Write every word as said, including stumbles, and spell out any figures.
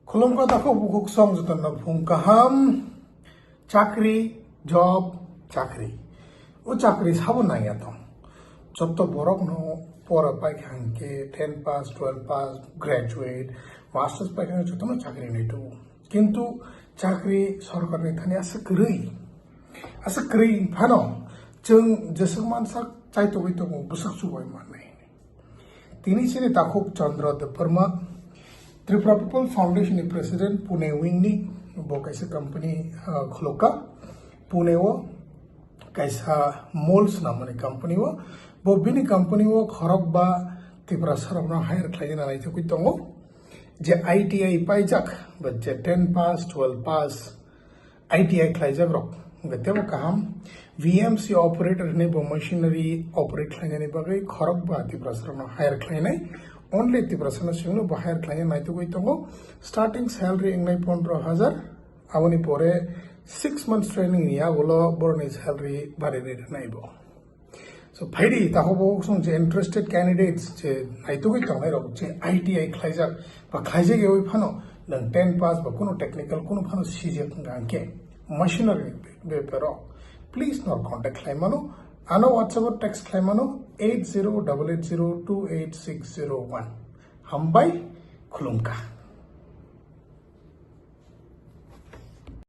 Khulumkha takhuk bukhuk song jotono phung kaham. Chakri, job, chakri. O chakri sabo nangya tong. Joto borok no pora paikha hwnkhe ten pass, twelve pass, graduate, masters paikha hwnkhe jotono chakri nai tubu. Kintu chakri sorkar ni thani asa kwrwi. Asa kwrwi phano chwng jeswk mansak chaitogwi tongo bwswk chubai manwi. Tini chini takhuk Chandra Debbarma, Tripura People Foundation ni President, Pune wing ni, bo kaisa company, ah, khulukha, Pune o kaisa molds namani company o, bo bini company o khorok ba Tiprasa rokno hire khlaina nai thangwi tongo, je I T I paijak, ba je ten pass, twelve pass, I T I khlaijak rok, hwnkhe tebo kaham. V M C operator hinwi bo machinery operate khlainani bagwi khorok ba Tiprasa rokno hire khlainai. Only Tiprasa no singno bo hire khlaina naitugwi tongo. Starting salary wngnai pondro hajar, aboni pore six months training ni yagulo boroni salary barini rwnai bo. So, phaidi takhuk bukhuk song je interested candidates je naitugwi tongnai rok je I T I khlaijak ba khlaijak yawi phano nwng ten pass ba kuno technical kuno phano sijak hwnkha hwnkhe machinery beparo please nor contact khlai mano, ano WhatsApp o text khlai mano eight zero double eight zero two eight six zero one. Hambai, khulumkha.